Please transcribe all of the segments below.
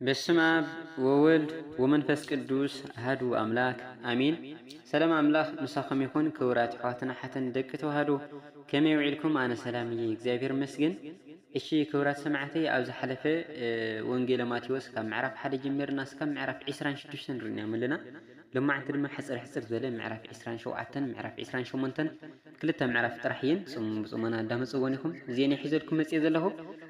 በስመ ኣብ ወወልድ ወመንፈስ ቅዱስ ኣሐዱ ኣምላክ ኣሜን። ሰላም ኣምላክ ምሳኹም ይኹን። ክቡራት ኣሕዋትን ኣሓትን ደቂ ተዋህዶ፣ ከመይ ውዒልኩም? ኣነ ሰላም እየ፣ እግዚኣብሔር ይመስገን። እሺ ክቡራት ሰማዕተይ፣ ኣብ ዝሓለፈ፣ እ፣ ወንጌለ ማቴዎስ ካብ ምዕራፍ ሓደ ጀሚርና እስካብ ምዕራፍ ዕስራን ሽዱሽተን ርኢናዮም ኣለና። ሎማዓንቲ ድማ ሕጽር ሕጽር ዝበለ ምዕራፍ ዕስራን ሸውዓተን ምዕራፍ ዕስራን ሸሞንተን ክልተ ምዕራፍ ጥራሕ እየን። ጽሙም ብጽሞና እንዳመጽእዎን ኢኹም። እዚአን እየ ሒዘልኩም መጽየ ዘለኹ።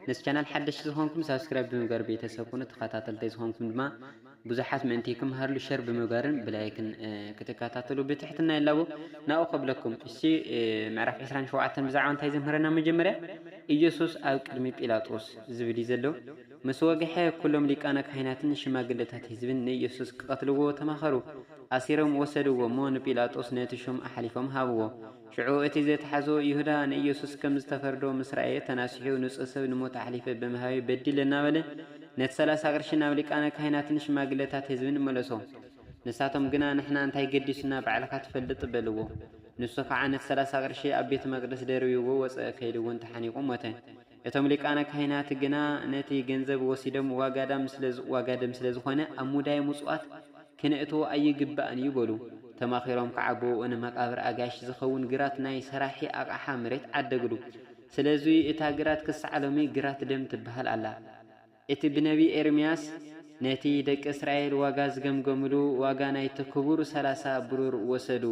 ነዚ ቻናል ሓደሽቲ ዝኾንኩም ሳብስክራይብ ብምግባር ቤተሰብ ኩኑ፣ ተኸታተልተይ ዝኾንኩም ድማ ብዙሓት ምእንቲ ክምሃርሉ ሸር ብምግባርን ብላይክን፣ እ፣ ክትከታተሉ ብትሕትና ይላቦ። ናብኡ ከብለኩም። እሺ፣ እ፣ ምዕራፍ ዕስራን ሸውዓተን ብዛዕባ እንታይ ዘምህረና? መጀመርያ ኢየሱስ ኣብ ቅድሚ ጲላጦስ ዝብል እዩ ዘሎ። ምስ ወግሐ፣ ኩሎም ሊቃነ ካህናትን ሽማግለታት ህዝብን ንኢየሱስ ክቐትልዎ ተማኸሩ። ኣሲሮም ወሰድዎ እሞ ንጲላጦስ ነቲ ሹም ኣሕሊፎም ሃብዎ። ሽዑ እቲ ዘትሓዞ ይሁዳ ንኢየሱስ ከም ዝተፈርዶ ምስ ረኣየ ተናሲሑ፣ ንጹህ ሰብ ንሞት ኣሕሊፈ ብምሃበይ በዲለ እናበለ ነቲ ሰላሳ ቅርሺ ናብ ሊቃነ ካህናትን ሽማግለታት ህዝብን መለሶ። ንሳቶም ግና ንሕና እንታይ ገዲሱና፣ ባዕልኻ ትፈልጥ በልዎ። ንሱ ኸዓ ነቲ ሰላሳ ቅርሺ ኣብ ቤተ መቅደስ ደርብይዎ ወጸ፣ ከይዱ እውን ተሓኒቑ ሞተ። እቶም ሊቃነ ካህናት ግና ነቲ ገንዘብ ወሲዶም ዋጋ ደም ስለ ዝ-፣ ዋጋ ደም ስለ ዝኾነ ኣብ ሙዳየ ምጽዋት ክነእትዎ ኣይግባእን እዩ በሉ። ተማኺሮም ከዓ ብእኡ ንመቃብር ኣጋይሽ ዝኸውን ግራት ናይ ሰራሒ ኣቕሓ መሬት ዓደግሉ። ስለዚ እታ ግራት ክሳዕ ሎሚ ግራት ደም ትበሃል ኣላ። እቲ ብነቢ ኤርምያስ ነቲ ደቂ እስራኤል ዋጋ ዝገምገምሉ ዋጋ ናይቲ ክቡር ሰላሳ ብሩር ወሰዱ፣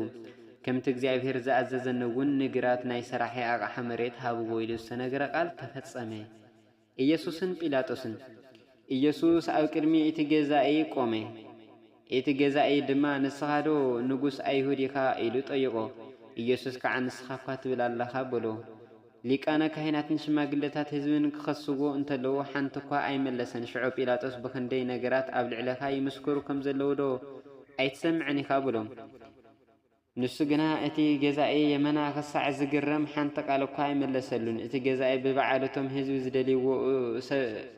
ከምቲ እግዚኣብሔር ዝኣዘዘኒ እውን ንግራት ናይ ሰራሒ ኣቕሓ መሬት ሃብዎ ኢሉ ዝተነገረ ቃል ተፈጸመ። ኢየሱስን ጲላጦስን። ኢየሱስ ኣብ ቅድሚ እቲ ገዛኢ ቆመ። እቲ ገዛኢ ድማ፣ "ንስኻ ዶ ንጉስ ኣይሁድ ኢኻ?" ኢሉ ጠየቖ። ኢየሱስ ከዓ፣ "ንስኻ እኳ ትብል ኣለኻ" በሎ። ሊቃነ ካህናትን ሽማግለታት ህዝብን ክኸስዎ እንተለዉ፣ ሓንቲ እኳ ኣይመለሰን። ሽዑ ጲላጦስ፣ "ብኽንደይ ነገራት ኣብ ልዕለኻ ይምስክሩ ከም ዘለዉ ዶ ኣይትሰምዕን ኢኻ?" በሎም። ንሱ ግና እቲ ገዛኢ የመና ክሳዕ ዝግረም ሓንቲ ቃል እኳ ኣይመለሰሉን። እቲ ገዛኢ ብበዓል እቶም ህዝቢ ዝደልይዎ እሱ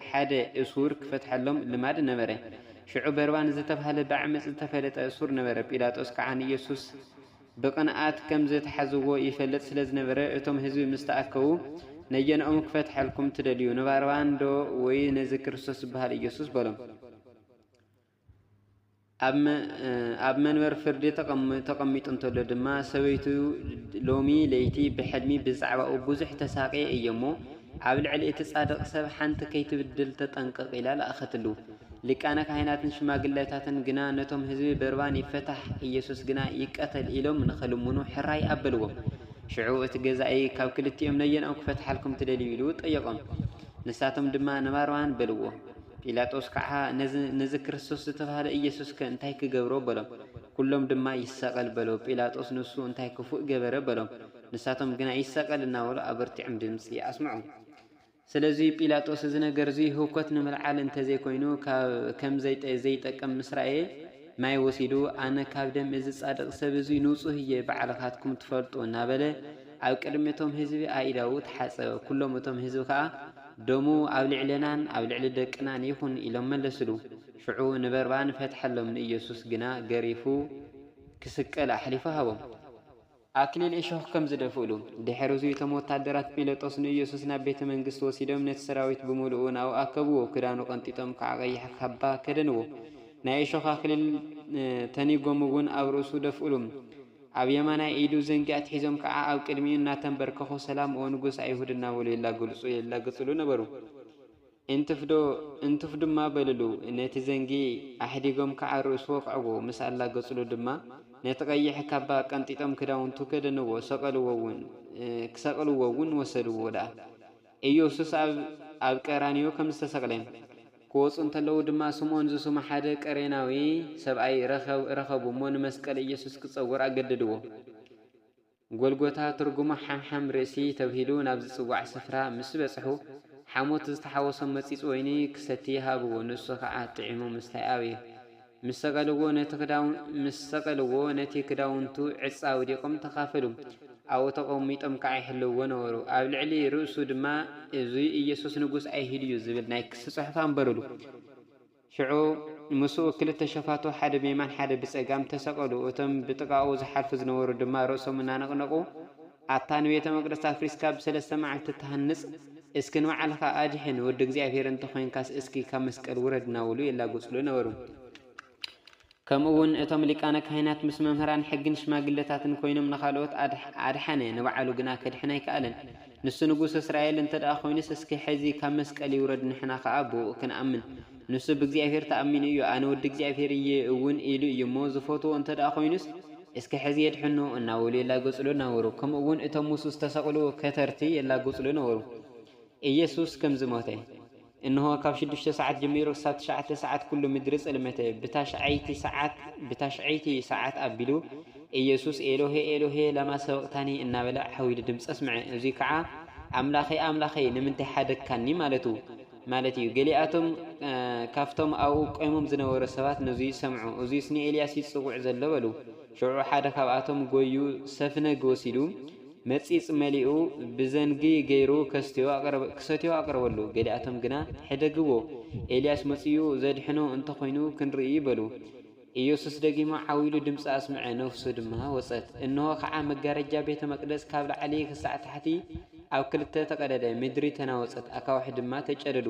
ሓደ እሱር ክፈትሐሎም ልማድ ነበረ። ሽዑ በርባን ዝተባህለ ብዓመጽ ዝተፈለጠ እሱር ነበረ። ጲላጦስ ከዓ ንኢየሱስ ብቕንኣት ከም ዝተሓዝዎ ይፈልጥ ስለ ዝነበረ፣ እቶም ህዝቢ ምስ ተኣከቡ፣ "ነየንኦም ክፈትሐልኩም ትደልዩ? ንባርባን ዶ ወይ ነዚ ክርስቶስ ዝበሃል ኢየሱስ?" በሎም። ኣብ መ-፣ ኣብ መንበር ፍርዲ ተቐም-፣ ተቐሚጡ እንተሎ ድማ፣ ሰበይቱ ሎሚ ለይቲ ብሕልሚ ብዛዕባኡ ብዙሕ ተሳቕየ እየ እሞ፣ ኣብ ልዕሊ እቲ ጻድቕ ሰብ ሓንቲ ከይትብድል ተጠንቀቕ ኢላ ለኣኸትሉ። ሊቃነ ካህናትን ሽማግለታትን ግና ነቶም ህዝቢ፣ "በርባን ይፈታሕ፣ ኢየሱስ ግና ይቀተል" ኢሎም ንኸልምኑ ሕራይ ኣበልዎም። ሽዑ እቲ ገዛኢ፣ "ካብ ክልቲኦም ነየንኦም ክፈትሓልኩም ትደልዩ?" ኢሉ ጠየቖም። ንሳቶም ድማ፣ "ንባርባን" በልዎ። ጲላጦስ ከዓ፣ "ነዚ፣ ነዚ ክርስቶስ ዝተባህለ ኢየሱስከ እንታይ ክገብሮ?" በሎም። ኩሎም ድማ፣ "ይሰቐል" በለው። ጲላጦስ ንሱ እንታይ ክፉእ ገበረ? በሎም። ንሳቶም ግና፣ "ይሰቐል" እናበሉ ኣበርቲዖም ድምፂ ኣስምዑ። ስለዚ ጲላጦስ እዚ ነገር እዚ ህውከት ንምልዓል እንተዘይኮይኑ፣ ካብ፣ ከም ዘይጠ-፣ ዘይጠቅም ምስ ረኣየ፣ ማይ ወሲዱ፣ "ኣነ ካብ ደም እዚ ጻድቕ ሰብ እዚ ንጹህ እየ፣ ባዕልኻትኩም ትፈልጡ" እናበለ ኣብ ቅድሚ እቶም ህዝቢ ኣኢዳዉ ተሓጸበ። ኩሎም እቶም ህዝቢ ከኣ፣ "ደሙ ኣብ ልዕሌናን ኣብ ልዕሊ ደቅናን ይኹን" ኢሎም መለስሉ። ሽዑ ንበርባን ፈትሐሎም፣ ንኢየሱስ ግና ገሪፉ ክስቀል ኣሕሊፉ ሃቦም። ኣክሊል እሾኽ ከም ዝደፍእሉ። ድሕሪ እዚ እቶም ወታደራት ጲላጦስ ንኢየሱስ ናብ ቤተ መንግስቲ ወሲዶም ነቲ ሰራዊት ብምሉኡ ናብኡ ኣከብዎ። ክዳኑ ቀንጢጦም ከዓ ቀይሕ ካባ ከደንዎ። ናይ እሾኽ ኣክሊል፣ እ፣ ተኒጎም እውን ኣብ ርእሱ ደፍእሉ። ኣብ የማናይ ኢዱ ዘንጊ ኣትሒዞም ከዓ ኣብ ቅድሚኡ እናተንበርከኹ፣ "ሰላም ኦ ንጉስ ኣይሁድ" እናበሉ የላግልጹ-፣ የላግጽሉ ነበሩ። "እንትፍ ዶ-፣ እንትፍ ድማ በልሉ" ነቲ ዘንጊ ኣሕዲጎም ከዓ ርእሱ ወቕዕዎ። ምስ ኣላገጽሉ ድማ ነቲ ቀይሕ ካባ ቀንጢጦም ክዳውንቱ ከደንዎ፣ ሰቐልዎ እውን፣ እ፣ ክሰቕልዎ እውን ወሰድዎ ደኣ። ኢየሱስ ኣብ፣ ኣብ ቀራንዮ ከም ዝተሰቕለ ክወጹ እንተለዉ ድማ ስምዖን ዝስሙ ሓደ ቀሬናዊ ሰብኣይ ረኸብ-፣ ረኸቡ እሞ ንመስቀል ኢየሱስ ክጸውር ኣገደድዎ። ጎልጎታ ትርጉሙ ሓምሓም ርእሲ ተብሂሉ ናብ ዝጽዋዕ ስፍራ ምስ በጽሑ፣ ሓሞት ዝተሓወሶ መጺጽ ወይኒ ክሰቲ ሃብዎ። ንሱ ኸዓ ጥዒሙ ምስታይ ኣበየ። ምስ ሰቐልዎ ነቲ ክዳውን-፣ ምስ ሰቐልዎ ነቲ ክዳውንቱ ዕጻ ኣውዲቖም ተኻፈሉ። ኣብኡ ተቐሚጦም ከዓ ይሕልውዎ ነበሩ። ኣብ ልዕሊ ርእሱ ድማ፣ "እዚ ኢየሱስ ንጉስ ኣይሁድ እዩ" ዝብል ናይ ክሲ ጽሑፍ ኣንበሩሉ። ሽዑ ምስኡ ክልተ ሸፋቱ፣ ሓደ ብየማን ሓደ ብጸጋም ተሰቐሉ። እቶም ብጥቓኡ ዝሓልፉ ዝነበሩ ድማ ርእሶም እናነቕነቑ፣ "ኣታ ንቤተ መቕደስ ኣፍሪስካ ብሰለስተ መዓልቲ ትሃንጽ፣ እስኪ ንባዕልኻ ኣድሕን፣ ወዲ እግዚኣብሔር እንተኾይንካስ እስኪ ካብ መስቀል ውረድ እናበሉ የላግጹሉ ነበሩ። ከምኡ እውን እቶም ሊቃነ ካህናት ምስ መምህራን ሕግን ሽማግለታትን ኮይኖም ንኻልኦት ኣድሕ-፣ ኣድሓነ፣ ንባዕሉ ግና ከድሕን ኣይከኣለን። ንሱ ንጉስ እስራኤል እንተ ደኣ ኮይኑስ እስኪ ሕዚ ካብ መስቀል ይውረድ፣ ንሕና ኸኣ ብኡ ክንኣምን። ንሱ ብእግዚኣብሔር ተኣሚኑ እዩ፣ ኣነ ወዲ እግዚኣብሔር እየ እውን ኢሉ እዩ እሞ ዝፈትዎ እንተ ደኣ ኮይኑስ እስኪ ሕዚ የድሕኖ እናበሉ የላግጹሉ ነበሩ። ከምኡ እውን እቶም ምስኡ ዝተሰቕሉ ከተርቲ የላግጹሉ ነበሩ። ኢየሱስ ከም ዝሞተ። እንሆ ካብ ሽዱሽተ ሰዓት ጀሚሩ ክሳብ ትሽዓተ ሰዓት ኩሉ ምድሪ ጸልመተ። ብታሽዓይቲ ሰዓት፣ ብታሽዓይቲ ሰዓት ኣቢሉ ኢየሱስ ኤሎሄ ኤሎሄ ላማ ሰበቕታኒ እናበለ ዓው ኢሉ ድምጺ ኣስምዐ። እዚ ከዓ ኣምላኸይ ኣምላኸይ ንምንታይ ሓደግካኒ ማለቱ ማለት እዩ። ገሊኣቶም፣ እ፣ ካብቶም ኣብኡ ቆይሞም ዝነበሩ ሰባት ነዚ ይሰምዑ። እዚስ ንኤልያስ እዩ ዝጽውዕ ዘሎ በሉ። ሽዑ ሓደ ካብኣቶም ጎዩ ሰፍነግ ወሲዱ መጺጽ መሊኡ ብዘንጊ ገይሩ ከስትዮ ኣቕረበ-፣ ክሰትዮ ኣቕረበሉ። ገሊኣቶም ግና ሕደግዎ፣ ኤልያስ መጺኡ ዘድሕኖ እንተኾይኑ ክንርኢ በሉ። ኢየሱስ ደጊሙ ዓው ኢሉ ድምጺ ኣስምዐ፣ ነፍሱ ድማ ወጸት። እንሆ ኸዓ መጋረጃ ቤተ መቅደስ ካብ ላዕሊ ክሳዕ ታሕቲ ኣብ ክልተ ተቐደደ፣ ምድሪ ተናወጸት፣ ኣኻውሕ ድማ ተጨደዱ።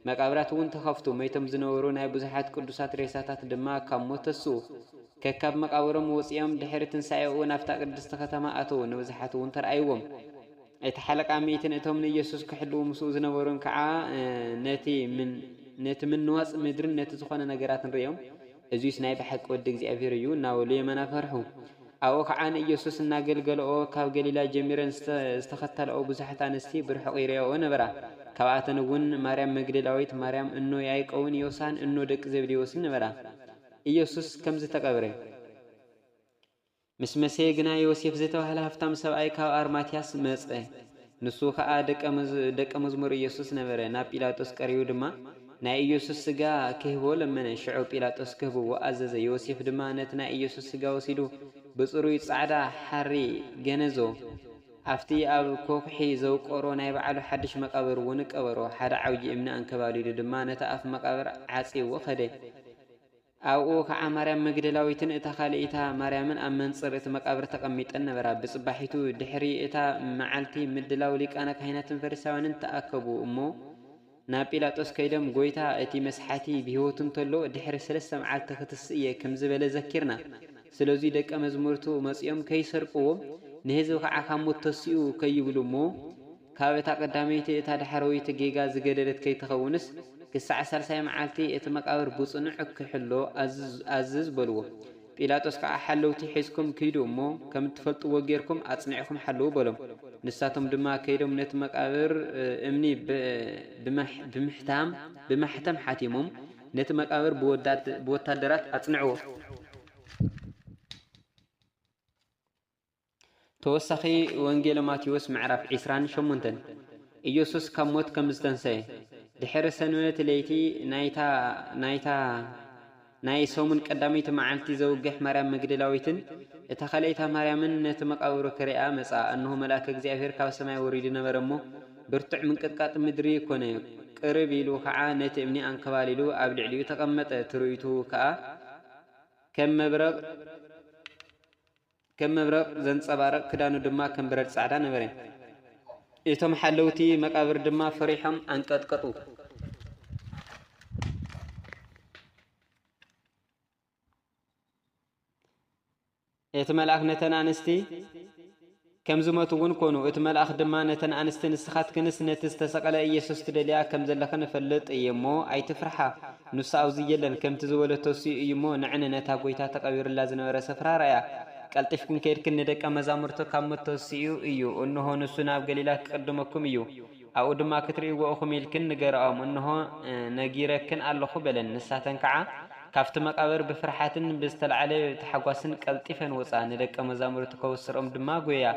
መቃብራት እውን ተኸፍቱ፣ መይቶም ዝነበሩ ናይ ብዙሓት ቅዱሳት ሬሳታት ድማ ካብ ሞት ተስኡ። ከካብ መቃብሮም ወጺኦም ድሕሪ ትንሳኤኡ ናብታ ቅድስቲ ከተማ ኣተዉ፣ ንብዙሓት እውን ተራእይዎም። እቲ ሓለቃ ሚእትን እቶም ንኢየሱስ ክሕልዉ ምስኡ ዝነበሩን ከዓ፣ እ፣ ነቲ ምን-፣ ነቲ ምንዋጽ ምድርን ነቲ ዝኾነ ነገራትን ርእዮም፣ "እዚስ ናይ ብሓቂ ወዲ እግዚኣብሔር እዩ" እናበሉ የመና ፈርሑ። ኣብኡ ከዓ ንኢየሱስ እናገልገለኦ ካብ ገሊላ ጀሚረን ዝተ-፣ ዝተኸተላኦ ብዙሓት ኣንስቲ ብርሑቕ ይርእያኦ ነበራ። ካብኣተን እውን ማርያም መግደላዊት፣ ማርያም እኖ ያዕቆብን ዮሳን፣ እኖ ደቂ ዘብዴዎስን ነበራ። ኢየሱስ ከምዚ ተቐብረ። ምስ መሰየ ግና ዮሴፍ ዝተባህለ ሃብታም ሰብኣይ ካብ ኣርማትያስ መጸ። ንሱ ኸኣ ደቀ መዝ-፣ ደቀ መዝሙር ኢየሱስ ነበረ። ናብ ጲላጦስ ቀሪቡ ድማ ናይ ኢየሱስ ስጋ ክህቦ ለመነ። ሽዑ ጲላጦስ ክህብዎ ኣዘዘ። ዮሴፍ ድማ ነቲ ናይ ኢየሱስ ስጋ ወሲዱ ብጽሩይ ጻዕዳ ሓሪ ገነዞ። ኣብቲ ኣብ ኮኩሒ ዘውቀሮ ናይ ባዕሉ ሓድሽ መቃብር እውን ቀበሮ። ሓደ ዓብዪ እምኒ ኣንከባሊሉ ድማ ነቲ ኣፍ መቃብር ዓጽይዎ ከደ። ኣብኡ ኸዓ ማርያም መግደላዊትን እታ ካልኣይታ ማርያምን ኣብ መንጽር እቲ መቃብር ተቐሚጠን ነበራ። ብጽባሒቱ ድሕሪ እታ መዓልቲ ምድላው ሊቃነ ካህናትን ፈሪሳውያንን ተኣከቡ እሞ ናብ ጲላጦስ ከይዶም፣ "ጐይታ፣ እቲ መስሓቲ ብህይወቱ እንተሎ ድሕሪ ሰለስተ መዓልቲ ክትስእ እየ" ከም ዝበለ ዘኪርና። ስለዚ ደቀ መዝሙርቱ መጺኦም ከይሰርቅዎ፣ ንህዝቢ ኸዓ ካብ ሞት ተሲኡ ከይብሉ እሞ ካብ እታ ቀዳመይቲ እታ ዳሕረወይቲ ጌጋ ዝገደደት ከይትኸውንስ፣ ክሳዕ ሳልሳይ መዓልቲ እቲ መቃብር ብጽኑዕ ክሕሎ ኣዝዝ-፣ ኣዝዝ በልዎ። ጲላጦስ ከኣ፣ "ሓለውቲ ሒዝኩም ኪዱ እሞ፣ ከም እትፈልጥዎ ጌርኩም ኣጽኒዕኩም ሓልዉ" በሎም። ንሳቶም ድማ ከይዶም ነቲ መቃብር፣ እ፣ እምኒ ብ-፣ ብምሕ-፣ ብምሕታም፣ ብማሕተም ሓቲሞም፣ ነቲ መቃብር ብወዳድ-፣ ብወታደራት ኣጽንዕዎ። ተወሳኺ ወንጌል ማቴዎስ ምዕራፍ ዒስራን ሸሞንተን። ኢየሱስ ካብ ሞት ከም ዝተንሰየ። ድሕሪ ሰንበት ለይቲ ናይታ፣ ናይታ ናይ ሰሙን ቀዳመይቲ መዓልቲ ዘውግሕ ማርያም መግደላዊትን እታ ካልኣይታ ማርያምን ነቲ መቃብሩ ክሪኣ መጻ። እንሆ መልኣከ እግዚኣብሔር ካብ ሰማይ ወሪዱ ነበረ እሞ ብርቱዕ ምንቅጥቃጥ ምድሪ ኮነ። ቅርብ ኢሉ ኸዓ ነቲ እምኒ ኣንከባሊሉ ኣብ ልዕሊኡ ተቐመጠ። ትርኢቱ ከኣ ከም መብረቕ ከም መብረቕ ዘንጸባርቕ፣ ክዳኑ ድማ ከም በረድ ጻዕዳ ነበረ። እቶም ሓለውቲ መቃብር ድማ ፈሪሖም ኣንቀጥቀጡ። እቲ መልኣኽ ነተን ኣንስቲ ከም ዝሞቱ እውን ኮኑ። እቲ መልኣኽ ድማ ነተን ኣንስቲ፣ "ንስኻትክንስ ነቲ ዝተሰቕለ ኢየሱስ ትደልያ ከም ዘለኽን እፈልጥ እየ እሞ፣ ኣይትፍርሓ። ንሱ ኣብዚ የለን፣ ከምቲ ዝበለቶ እሱ እዩ እሞ፣ ንዕን ነታ ጐይታ ተቐቢሩላ ዝነበረ ስፍራ ርኣያ። ቀልጢፍክን ከይድክን ንደቀ መዛሙርቱ ካብ ሞት ተሲኡ እዩ። እንሆ፣ ንሱ ናብ ገሊላ ክቕድመኩም እዩ። ኣብኡ ድማ ክትርእይዎ ኢኹም" ኢልክን ንገርኦም። "እንሆ፣ ነጊረክን ኣለኹ" በለን። ንሳተን ከዓ ካብቲ መቃብር ብፍርሓትን ብዝተላዕለ ታሕጓስን ቀልጢፈን ወጻ። ንደቀ መዛሙርቱ ከበስርኦም ድማ ጐያ።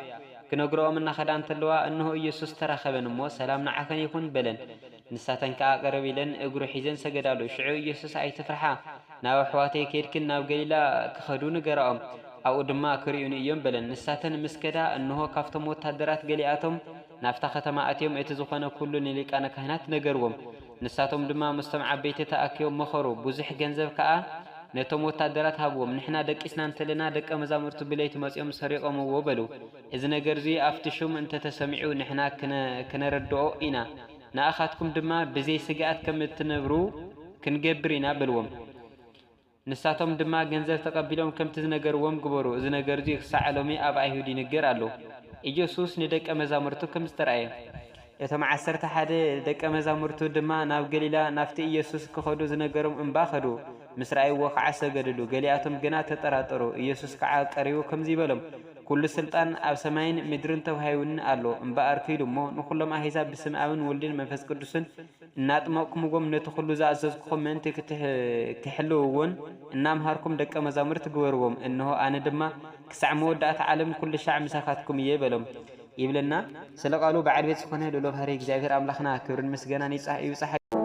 ክነግርኦም እናኸዳ እንተለዋ፣ እንሆ ኢየሱስ ተራኸበን እሞ፣ "ሰላም ንዓኸን ይኹን" በለን። ንሳተን ከኣ ቅርብ ኢለን እግሩ ሒዘን ሰገዳሉ። ሽዑ ኢየሱስ፣ "ኣይትፍርሓ፣ ናብ ኣሕዋተይ ከይድክን ናብ ገሊላ ክኸዱ ንገርኦም፣ ኣብኡ ድማ ክርእዩኒ እዮም" በለን። ንሳተን ምስ ከዳ፣ እንሆ ካብቶም ወታደራት ገሊኣቶም ናብታ ከተማ ኣትዮም እቲ ዝኾነ ኩሉ ንሊቃነ ካህናት ነገርዎም። ንሳቶም ድማ ምስቶም ዓበይቲ ተኣኪቦም መኸሩ። ብዙሕ ገንዘብ ከኣ ነቶም ወታደራት ሃብዎም። ንሕና ደቂስና እንተለና ደቀ መዛሙርቱ ብለይቲ መጺኦም ሰሪቖምዎ በሉ። እዚ ነገር እዚ ኣብቲ ሹም እንተተሰሚዑ ንሕና ክነ-፣ ክነረድኦ ኢና። ንኣኻትኩም ድማ ብዘይ ስግኣት ከም እትነብሩ ክንገብር ኢና በልዎም። ንሳቶም ድማ ገንዘብ ተቐቢሎም ከምቲ ዝነገርዎም ግበሩ። እዚ ነገር እዚ ክሳዕ ሎሚ ኣብ ኣይሁድ ይንገር ኣሎ። ኢየሱስ ንደቀ መዛሙርቱ ከም ዝተራእየ። እቶም ዓሰርተ ሓደ ደቀ መዛሙርቱ ድማ ናብ ገሊላ ናብቲ ኢየሱስ ክኸዱ ዝነገሮም እምባ ኸዱ። ምስ ረኣይዎ ኸዓ ሰገድሉ። ገሊኣቶም ግና ተጠራጠሩ። ኢየሱስ ከዓ ቀሪቡ ከምዚ በሎም፣ ኩሉ ስልጣን ኣብ ሰማይን ምድርን ተዋሂቡኒ ኣሎ። እምበኣር ኪዱ እሞ ንኹሎም ኣህዛብ ብስም ኣብን ወልድን መንፈስ ቅዱስን እናጥመቕኩምዎም ነቲ ኩሉ ዝኣዘዝኩኹም ምእንቲ ክትሕ-፣ ክሕልውዎን እናምሃርኩም ደቀ መዛሙርት ግበርዎም። እንሆ ኣነ ድማ ክሳዕ መወዳእታ ዓለም ኩሉ ሻዕ ምሳኻትኩም እየ በሎም። ይብለና። ስለ ቃሉ በዓል ቤት ዝኾነ ልኡል ባህሪ እግዚኣብሔር ኣምላኽና ክብርን ምስጋናን ይብጻሕ-፣ ይብጻሕ።